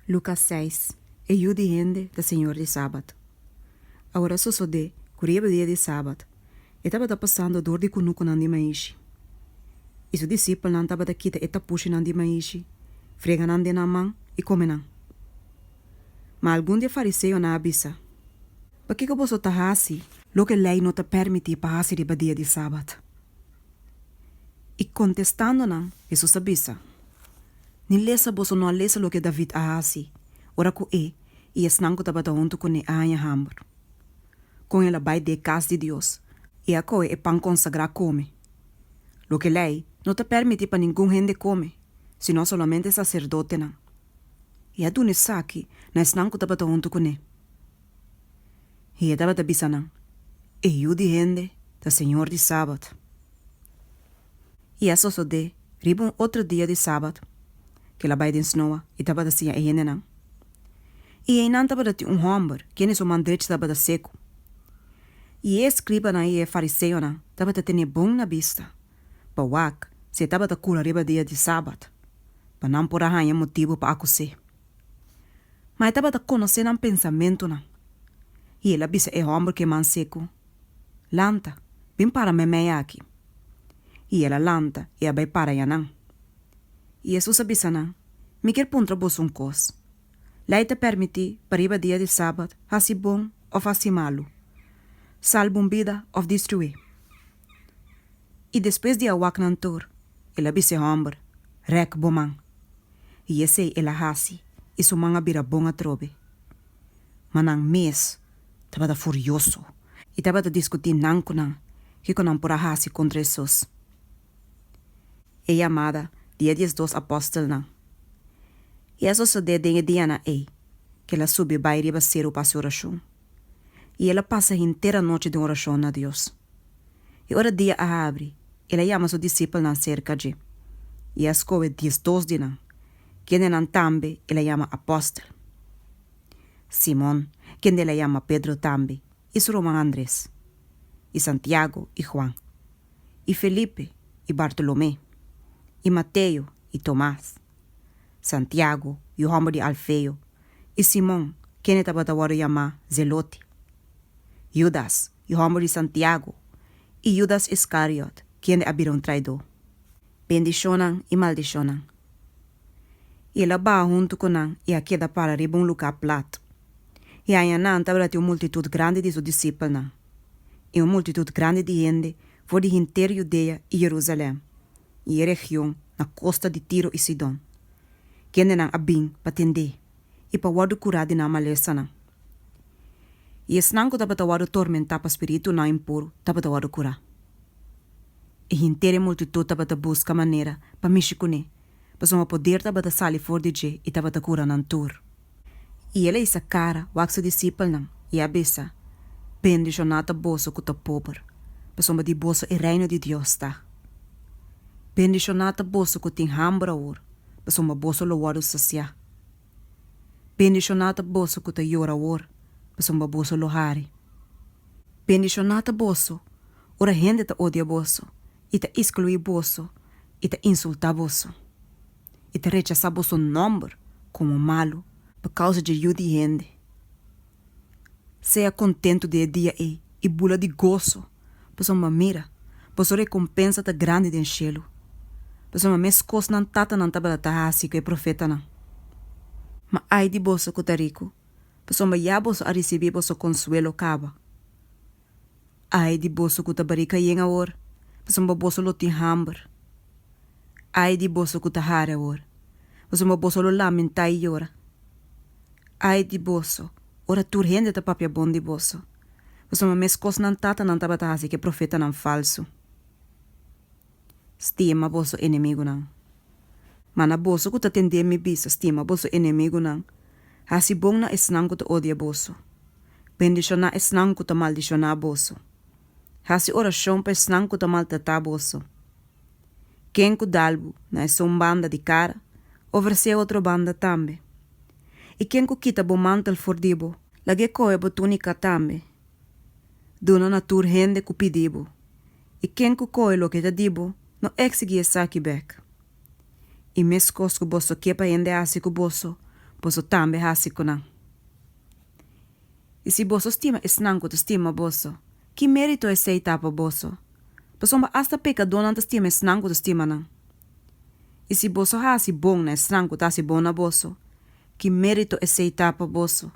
Lukas seis, E Yu di hende ta Señor di sabat. Awor a sosodé ku riba dia di sabat e tabata pasando dor di kunukunan di maishi. I su disipelnan tabata kita e tapushinan di maishi, frega nan den nan man i kome nan. Ma algun di e fariseonan a bisa, Pakiko boso ta hasi loke lei no ta pèrmití pa hasi riba dia di sabat? I kontestando nan, Hesus a bisa, Ni lesa boso no a lesa loke David a hasi ora ku e i esnan ku tabata huntu kuné a haña hamber? Kon el a bai den e kas di Dios i a kohe e pan konsagrá kome, loke lei no ta pèrmití pa ningun hende kome, sino solamente saserdotenan, i a duna esaki na esnan ku tabata huntu kuné. I e tabata bisa nan, E Yu di hende ta Señor di sabat. I a sosodé riba un otro dia di sabat ku el a bai den snoa i tabata siña e hendenan. I einan tabata tin un hòmber kende su man drechi tabata seku. I e eskribanan i e fariseonan tabata ten'é bon na bista pa wak si e tabata kura riba dia di sabat, pa nan por a haña motibu pa akus'é. Ma e tabata konosé nan pensamentunan, i el a bisa e hòmber ku e man seku, Lanta, bin para meimei aki. I el a lanta i a bai para yanan. I Hesus a bisa nan, Mi kier puntra boso un kos. Lei ta pèrmití pa riba dia di sabat hasi bon òf hasi malu, salba un bida òf destruí? I despues di a wak nan tur, el a bisa e hòmber, Rèk bo man. I esei el a hasi, i su man a bira bon atrobe. Ma nan mes tabata furioso i tabata diskutí nan ku nan kiko nan por a hasi kontra Hesus. E yamada di e diesdos apòstelnan. I a sosodé den e dianan ei ku el a subi bai riba seru pa hasi orashon. I el a pasa henter anochi den orashon na Dios. I ora dia a habri, el a yama su disipelnan serka dje, i a skohe diesdos di nan, kendenan tambe el a yama apòstel. Simon, kende el a yama Pedro tambe, i su ruman Andres, i Santiago i Juan, i Felipe i Bartolomé, i Mateo i Tomas, Santiago, yu hòmber di Alfeo, i Simon, kende tabata wòrdu yamá Zeloti, Judas, yu hòmber di Santiago, i Judas Iskariot, kende a bira un traidó. Bendishonnan i maldishonnan. I el a baha huntu ku nan i a keda para riba un lugá plat. I añanan tabata tin un multitut grandi di su disipelnan, i un multitut grandi di hende for di henter Judea i Jerusalèm i e region na kosta di Tiro i Sidon, kendenan a bin pa tend'é i pa wòrdu kurá di nan malesanan. I esnan ku tabata wòrdu tormentá pa spiritunan impuru tabata wòrdu kurá. E henter e multitut tabata buska manera pa mishi kuné, pasobra poder tabata sali for di dje i tabata kura nan tur. I el a hisa kara wak su disipelnan i a bisa, Bendishoná ta boso ku ta pober, pasobra di boso e Reino di Dios ta. Bendishoná ta boso ku tin hamber awor, pasobra boso lo wòrdu sasiá. Bendishoná ta boso ku ta yora awor, pasobra boso lo hari. Bendishoná ta boso ora hende ta odia boso i ta iskluí boso i ta insultá boso i ta rechasá boso nòmber komo malu pa kousa dje Yu di hende. Sea kontentu den e dia ei i bula di goso, pasobra mira, boso rekompensa ta grandi den shelu, pasobra meskos nan tatanan tabata ta hasi ku e profetanan. Ma ai di boso ku ta riku, pasobra ya boso a risibí boso konsuelo kaba. Ai di boso ku ta barika yen awor, pasobra boso lo tin hamber. Ai di boso ku ta hari awor, pasobra boso lo lamentá i yora. Ai di boso, ora tur hende ta papia bon di boso, pasobra meskos nan tatanan tabata hasi ku e profetanan falsu. Stima boso enemigunan. Ma na boso ku ta tendé mi bisa, stima boso enemigunan, hasi bon na esnan ku ta odia boso, bendishoná esnan ku ta maldishoná boso, hasi orashon pa esnan ku ta maltratá boso. Ken ku dal bo na esun banda di kara, ofresé otro banda tambe. I ken ku kita bo mantel for di bo, lag'é kohe bo túnika tambe. Duna na tur hende ku pidi bo. I ken ku kohe loke ta di bo, no eksigí esaki bèk. I meskos ku boso ke pa hende hasi ku boso, boso tambe hasi ku nan. I si boso stima esnan ku ta stima boso, ki mérito esei ta pa boso? Pasobra asta pekadónan ta stima esnan ku ta stima nan. I si boso hasi bon na esnan ku ta hasi bon na boso, ki mérito esei ta pa boso?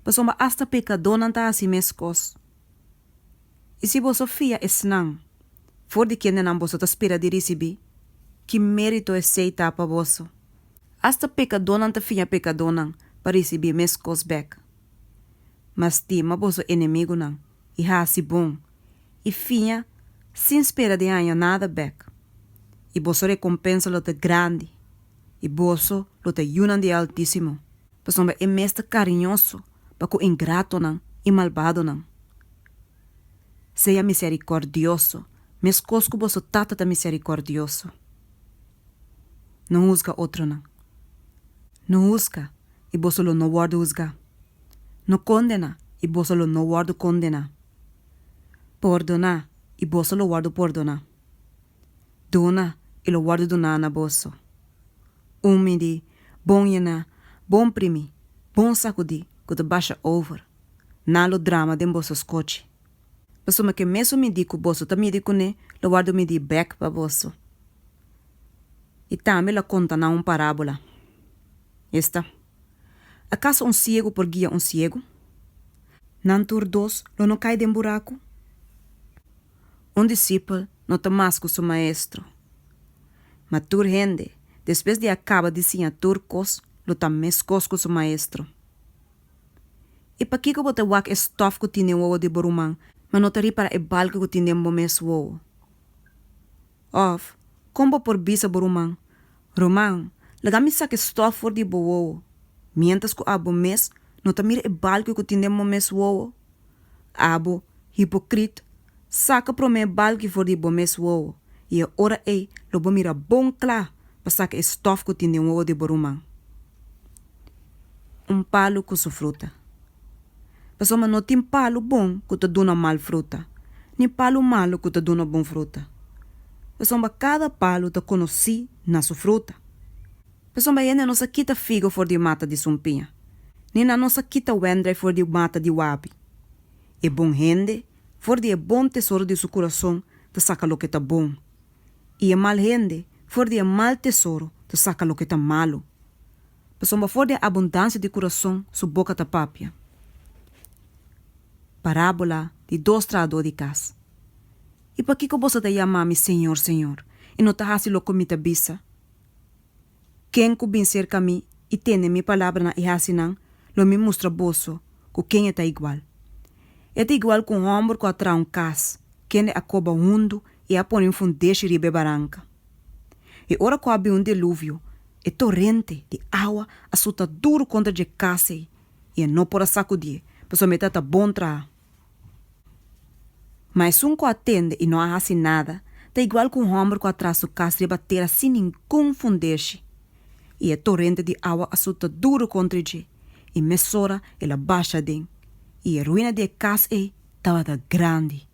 Pasobra asta pekadónan ta hasi meskos. I si boso fia esnan for di kendenan boso ta spera di risibí, ki mérito esei ta pa boso? Asta pekadónan ta fia pekadónan pa risibí meskos bèk. Ma stima boso enemigunan i hasi bon, i fia sin spera di haña nada bèk, i boso rekompensa lo ta grandi, i boso lo ta yunan di e Altísimo, pasobra e mes ta kariñoso pa ku ingratonan i malbadonan. Sea miserikòrdioso, meskos ku boso Tata ta miserikòrdioso. No husga otronan. No husga, i boso lo no wòrdu husgá. No kondená, i boso lo no wòrdu kondená. Pordoná, i boso lo wòrdu pordoná. Duna, i lo wòrdu duná na boso. Un midí, bon yená, bon primí, bon sakudí, ku ta basha over, nan lo drama den boso skochi. Pasobra ku e mesun midí ku boso ta midi kuné lo wòrdu midí bèk pa boso. I tambe lo a konta nan un parábola. Esta, Akaso un siegu por guia un siegu? Nan tur dos lo no kai den buraku? Un disipel no ta mas ku su maestro. Ma tur hende, despues di a kaba di siña tur kos, lo ta meskos ku su maestro. I pakiko bo ta wak e stòf ku tin den wowo di bo ruman, ma no ta ripará e balki ku tin den bo mes wowo? Òf, kon bo por bisa bo ruman, Ruman, laga mi saka e stòf for di bo wowo, miéntras ku abo mes no ta mira e balki ku tin den bo mes wowo? Abo, hipokrit, saka promé e balki for di bo mes wowo, i e ora ei lo bo mira bon kla pa saka e stòf ku tin den wowo di bo ruman. Un palu ku su fruta. Pasobra no tin palu bon ku ta duna mal fruta, ni palu malu ku ta duna bon fruta. Pasobra kada palu ta konosí na su fruta. Pasobra hende no sa kita figo for di mata di sumpiña, ni nan no sa kita wendrai for di mata di wabi. E bon hende, for di e bon tesoro di su kurason ta saka loke ta bon, i e mal hende, for di e mal tesoro ta saka loke ta malu. Pasobra for di e abundansia di kurason su boka ta papia. Parábola di dos trahadó di kas. I pakiko boso ta yama mi Señor, Señor, i no ta hasi loke mi ta bisa? Ken ku bin serka mi i tende mi palabranan i hasi nan, lo mi mustra boso ku ken e ta igual. E ta igual ku un hòmber ku a traha un kas, kende a koba hundu i a pone un fundeshi riba e baranka. I ora ku a bin un deluvio, e torente di awa a suta duru kontra dje kas ei, i e no por a sakudié, pasobra e tabata bon traha. Ma esun ku a tende i no a hasi nada, ta igual ku un hòmber ku a traha su kas riba tera sin ningun fundeshi. I e torente di awa a suta duru kontra dje, i mesora el a basha aden, i e ruina di e kas ei tabata grandi.